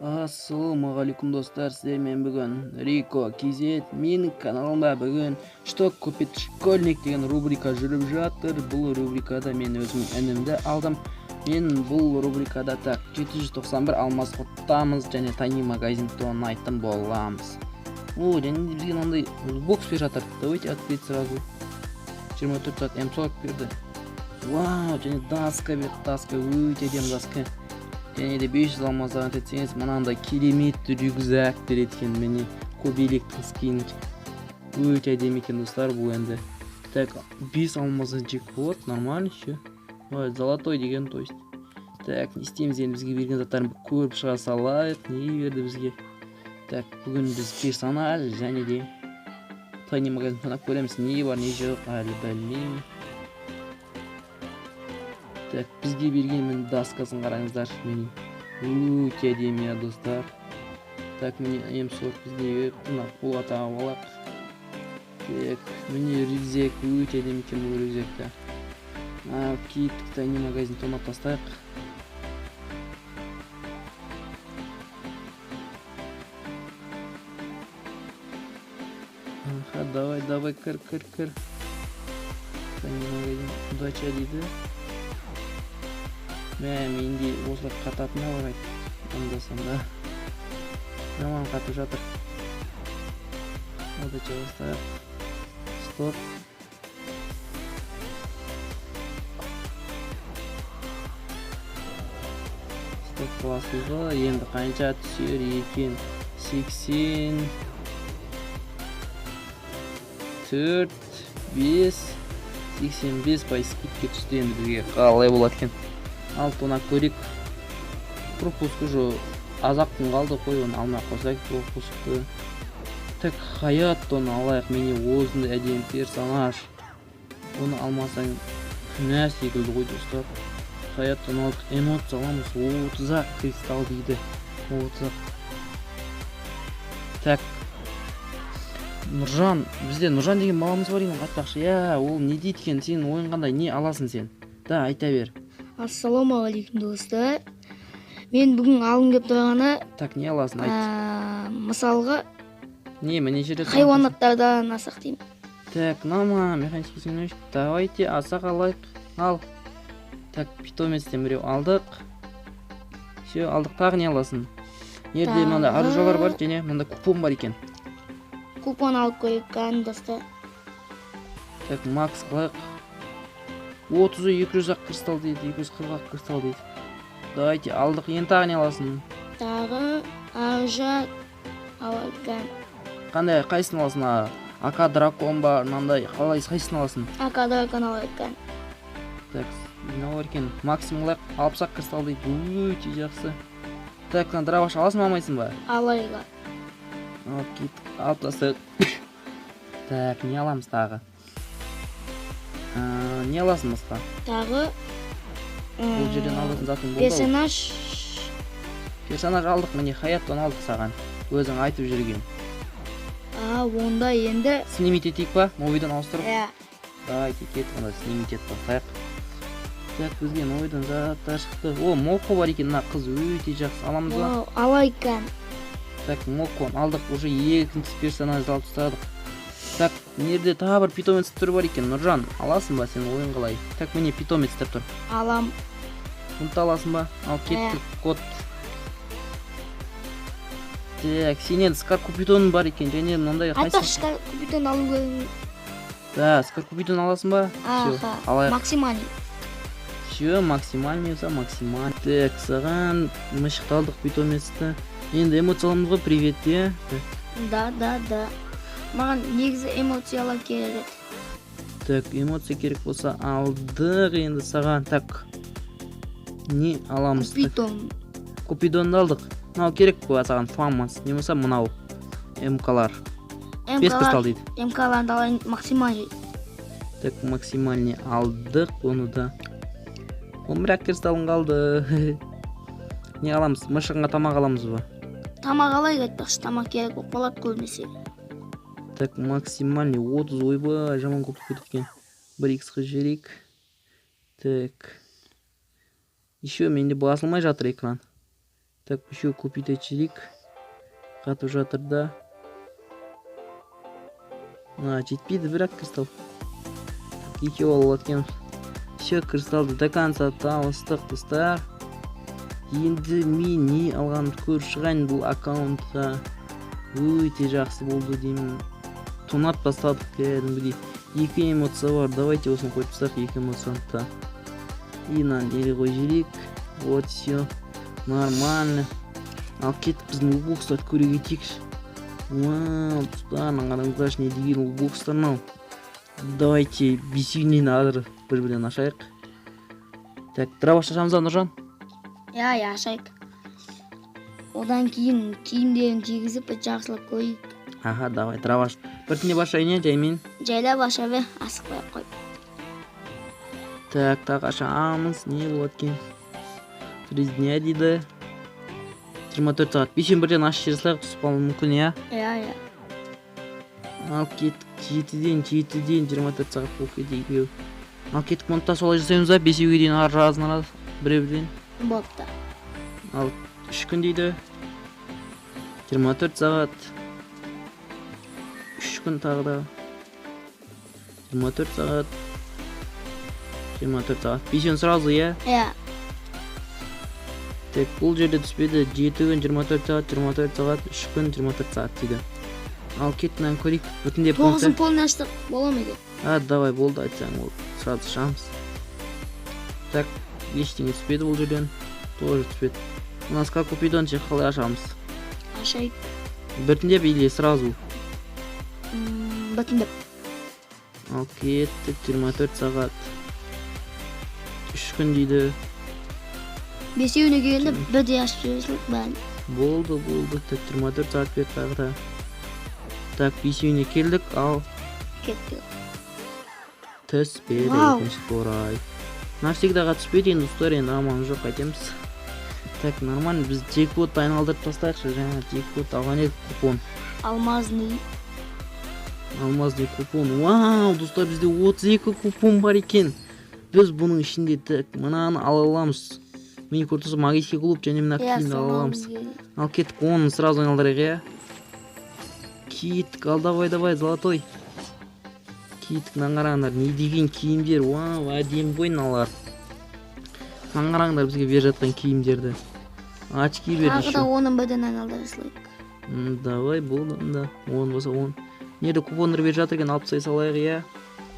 Ассалаумағалейкум, достар! Сіздермен бүгін Рико KZ. Менің каналымда бүгін «Что купит школьник» деген рубрика жүріп жатыр. Бұл рубрикада мен өзім інімді алдым. Мен бұл рубрикада, так, 791 алмаз ұтамыз және тайный магазин тонайтын боламыз. О, және де бізге мынандай бокс беріп жатыр. Давайте открыть сразу. 24 сағат М40 берді. Вау, және доска берді. Доска өте әдемі, доска. Және де 500 алмаздан етсеңіз, мынандай керемет рюкзак береді екен. Міне, көбелектің скині өте әдемі екен, достар. Бұл енді, так, 5 алмаздан джекпот, нормально еще. Ой, золотой деген, то есть. Так, не істейміз енді? Бізге берген заттарын көріп шыға салайық. Не берді бізге? Так, бүгін біз персонаж және де тайный магазин тонап көреміз. Не бар, не жоқ, әлі білмеймін. Так, бізге берген, міне, доскасын қараңыздаршы. Міне, өте әдемі, иә, достар. Так, міне, М40 бізге беріпті. Мына қолға тағып алайық. Так, міне, рюкзак өте әдемі екен бұл рюкзакті. Ал кеттік, тайный магазин тонап тастайық. Аха, давай, давай, кір, кір, кір. Тайный магазин, удача дейді. Мә, менде осылай қататыны бар анда санда жаман қатып жатыр. Удача бастайық. Стоп, стоп басылды. Енді қанша түсер екен? 84, 5, 85% скидка түсті. Енді бізге қалай болады екен? Ал, тонап көрейік. Пропуск уже аз ақ күн қалды қой, оны алмай ақ қойсақ пропускты. Так, Хаятоны алайық. Міне, осындай әдемі персонаж, оны алмасаң, күнә секілді ғой, достар. Хаятоны алдық. Эмоция аламыз, 30 ақ кристалл дейді, 30 ақ. Так, Нұржан, бізде Нұржан деген баламыз бар екен айтпақшы, иә. Ол не дейді екен? Сенің ойың қандай? Не аласың сен да, айта бер. Ассалаумағалейкум, достар! Мен бүгін алғым келіп тұрғаны Так, не аласың, айт. Мысалға, Не, міне жерде тұрған. хайуанаттардан алсақ деймін. Так, мынау ма? Механический сигнальщик. Давайте алсақ, алайық. Ал, так, питомецтен біреу алдық. Все, алдық. Тағы не аласың? Жерде мынандай Тағы- оружиялар бар және мынандай купон бар екен. Купон алып көрейік кәдімгі, достар. Так, макс қылайық. 30, 200 ақ кристалл дейді, 240 ақ кристалл дейді. Давайте, алдық. Енді тағы не аласың? Тағы оружие алайық кәдімгі. Қандай, қайсысын аласың? А, АК дракон бар мынандай. Қалай, қайсысын аласың? АК дракон алайық кәдімгі. Так, мынау бар екен. Максимум қылайық, 60 ақ кристалл дейді, өте жақсы. Так, мына дробаш аласың ба, алмайсың ба? Алайық. Алып кеттік, алып тастайық. Так, не аламыз тағы? Не аласың басқа? Тағы Бұл жерден алатын затың болды ау. Персонаж. Персонаж алдық, міне, Хаяттан алдық саған өзің айтып жүрген. А, онда енді Снимить етейік па, новыйдан ауыстырып? Иә. Давайте, кеттік онда, снимить етіп тастайық. Так, бізге новыйдан заттар шықты. О, Моко бар екен. Мына қыз өте жақсы, аламыз ба? Вау, алайық кәдімгі. Так, Моконы алдық, уже екінші персонажды алып тастадық. Так, мына жерде тағы бір питомец түрі бар екен. Нұржан, аласың ба? Сенің ойың қалай? Так, міне, питомец деп тұр. Алам. Бұны да аласың ба? Ал, кеттік, код. Так, сенен Скар Купидон бар екен және мынандай. Айтпақшы, Қайсы? Скар Купидон алу керек. Да, Скар Купидон аласың ба? Все, Аха. алайық. Максимальный. Все, максимальный болса, максимальный. Так, саған мышықты алдық, питомецті. Енді эмоция аламыз ғой, привет, иә. Так, Да, маған негізі эмоциялар керек еді. Так, эмоция керек болса, алдық. Енді саған, так, не аламыз? Так, Купидон. Купидонды алдық. Мынау керек па саған, фамас, не болмаса мынау мкалар? 5 кристалл дейді. МКларды алайын, максимальный. Так, максимальный алдық оны да. 11 ақ кристаллың қалды. Не аламыз? Мышығыңа тамақ аламыз ба? Тамақ алайық. Айтпақшы, тамақ керек болып қалады көбінесе. Так, максимальный 30. Ойбай, жаман көп болып кетті екен. Бір икс қылып жіберейік. Так, еще менде басылмай жатыр экран. Так, еще купить етейік. Қатып жатыр да. А, жетпейді бірақ кристалл. Так, екеу алып еткенбіз. Все, кристаллды до конца тауыстық, достар. Енді мен не алғанымды көріп шығайын бұл аккаунтқа. Өте жақсы болды деймін. Тонап тастадық кәдімгідей. 2 эмоция бар. Давайте осыны қойып тастайық, 2 эмоцияны да. И мынаны неге қойып жіберейік. Вот, все. Нормально. Ал кеттік, біздің лутбокстарды көре кетейікші. Вау, достар, мына қараңыздаршы, не деген лутбокстар мынау. Давайте бесеуінен азыр бір-бірден ашайық. Так, дробаш ашамыз ба, Нұржан? Иә, иә, ашайық. Одан кейін киімдерін кигізіп, бір жақсылап көрейік. Аха, давай, дробаш. Біртіндеп ашайын, иә, жаймен? Жайлап аша бер, асықпай ақ қой. Так, тағы ашамыз. Не болады екен? 3 дня дейді. 24 сағат. Бесеуін бірден ашып жібере салайық, түсіп қалуы мүмкін, иә? Иә, иә. Ал кеттік, жетіден 24 сағат болып кетті екеуі. Ал кеттік, мұны да солай жасаймыз ба? Бесеуге дейін ар разын араз, біреу-бірден. Бопты. Ал 3 күн дейді. 24 сағат. 3 күн тағы да. 24 сағат. 24 сағат. Бесеуін сразу, иә? Иә. Так, бұл жерде түспеді. 7 күн, 24 сағат, 24 сағат, 3 күн, 24 сағат дейді. Ал кеттік, мынаны көрейік. Бүтіндеп Тоғызын болса. полный аштық, бола ма екен? А, давай, болды, айтсаң болды. Сразу ашамыз. Так, ештеңе түспеді бұл жерден. Тоже түспеді. У нас как Купидон ше, қалай ашамыз? Ашайық. Біртіндеп или сразу? Біртіндеп. Ал кеттік, 24 сағат. 3 күн дейді. Бесеуіне келгенде бірдей ашып жіберсек бәрін. Болды, болды. Так, 24 сағат берді тағы да. Так, бесеуіне келдік, ал Кеттік. түспеді, Вау. өкінішке орай. Навсегдаға түспеді енді, достар, енді аман жоқ қайтеміз. Так, нормально, біз джекпотты айналдырып тастайықшы. Жаңа джекпот алған едік, купон. Алмазный. Алмазный купон. Вау, достар, бізде 32 купон бар екен. Біз бұның ішінде так, мынаны ала аламыз. Міне көріп тұрсыз, магический клуб және мына Иә, киімді ала соны аламыз. алғымыз келді. Ал кеттік, оны сразу айналдырайық, иә. Кеттік, ал давай, давай, золотой. Кеттік, мынаны қараңдар, не деген киімдер. Вау, әдемі ғой мыналар. Мынаны қараңдар, бізге беріп жатқан киімдерді. Очки берді Тағы да еще. оның бірден айналдыра салайық. Давай, болды онда. 10 болса 10. Неде купондар беріп жатыр екен, алып тастай салайық, иә.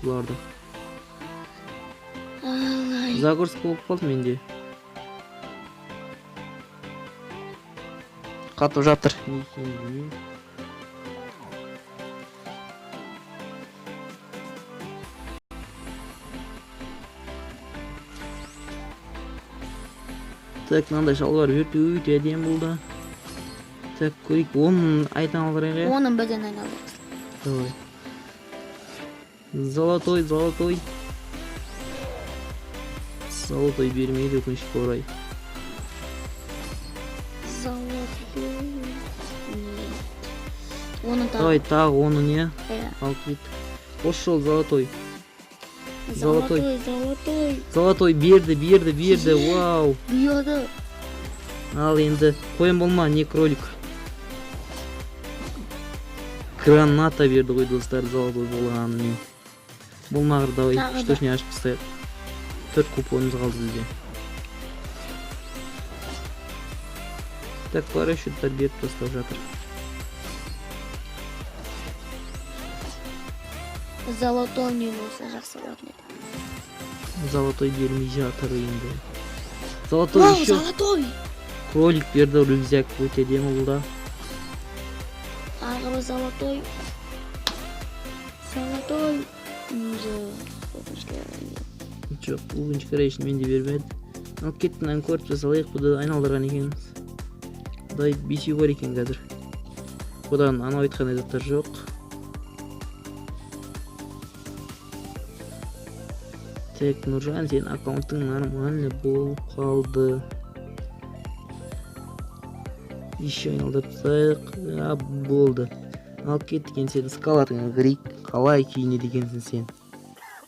Бұларды. Алай. Загрузка болып қалды менде. Қатып жатыр. Не екенін білмеймін. Так, мынандай шалбар берді, өте әдемі болды. Так, көрейік, оның айтан алдырайық, иә? Оның бірден айналдырайық. Давай. Золотой, золотой. Золотой бермейді, өкінішке орай. Золотой. Нет. Оны тағы. Давай, тағы оны не? Иә. Алып кеттік. Осы жолы золотой. Золотой. Золотой, золотой. Золотой берді, берді, берді. Вау. Берді. Ал енді қоян болма, не кролик. Граната берді ғой, достар, золотой болғанымен. Болмағыр, давай, Тағы да. үш-төртіне ашып тастайық. 4 купонымыз қалды бізде. Так, парашюттар беріп тастап жатыр. Золотой не болса жақсы болатын еді. Золотой бермей жатыр енді. Золотой Вау, еще. золотой! Кролик берді, рюкзак өте әдемі бұл да. Тағы бір золотой. Золотой. Жоқ, өкінішке орай. Жоқ, өкінішке орай менде бермеді. Ал кеттік, мынаны көріп тастайық, бұны айналдырған екенбіз. Құдай бесеу бар екен қазір. Бұдан анау айтқандай заттар жоқ. Так, Нұржан, сенің аккаунтың нормально болып қалды. Еще айналдырып тастайық. А, болды. Ал кеттік, енді сенің скалатыңа кірейік. Қалай киінеді екенсің сен?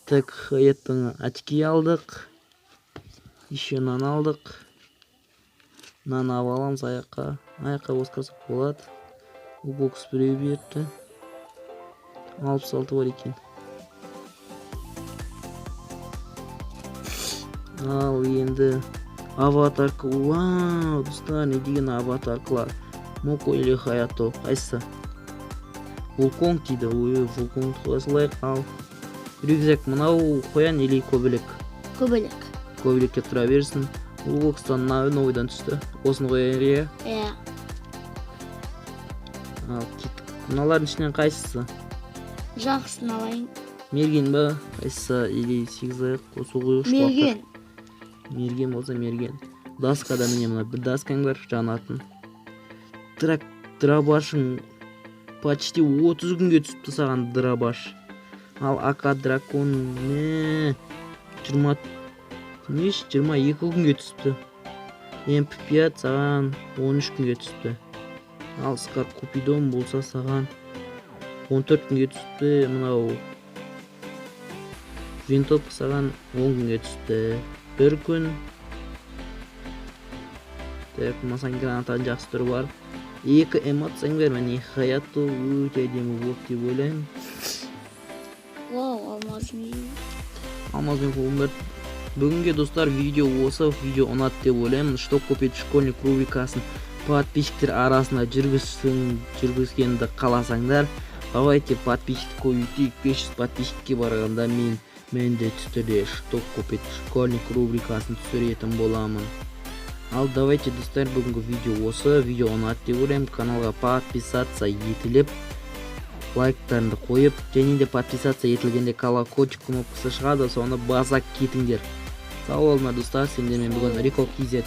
Так, Хаяттың очки алдық. Еще нан алдық. Мынаны алып аламыз аяққа. Аяққа қосқансақ болады. Бокс біреу беріпті. 66 бар екен. Ал енді аватарка. Вау, достар, не деген аватаркалар. Моко или Хаято, қайсысы? Вулконг дейді. Ой, Вулконгты қоя салайық. Ал рюкзак мынау қоян или көбелек? Көбелек. Көбелекке тұра берсін. Бокстан новыйдан түсті. Осыны қояйық, иә? Иә. Ал кеттік. Мыналардың ішінен қайсысы? Жақсысын алайын. Мерген ба? Қайсысы? Или сегіз аяқ, су құйғыш? Мерген. Мерген болса, мерген. Доскада міне, мына бір доскаң бар жанатын. Трак дробашың почти 30 күнге түсіпті саған дробаш. Ал АК дракон не 20 неш 22 күнге түсіпті. МП5 саған 13 күнге түсіпті. Ал Скар Купидон болса, саған 14 күнге түсіпті. Мынау винтовка саған 10 күнге түсті. Бір күн. Так, масаң гранатаның жақсы түрі бар. Екі эмоцияң бар, міне, Хаяту өте әдемі болды деп ойлаймын. Вау, алмазный. Алмазбен қолым. Бүгінге, достар, видео осы. Видео ұнады деп ойлаймын. «Что купить школьник» рубрикасын подписчиктер арасында жүргізгенді қаласаңдар, давайте подписчик көбейтейік. 500 подписчикке барғанда мен міндетті түрде «Что купить школьник» рубрикасын түсіретін боламын. Ал давайте, достар, бүгінгі видео осы. Видео ұнады деп ойлаймын. Каналға подписаться етіліп, лайктарыңды қойып, және де подписаться етілгенде колокольчик кнопкасы шығады, соны баса кетіңдер. Сау болыңдар, достар! Сендермен бүгін Рико KZ.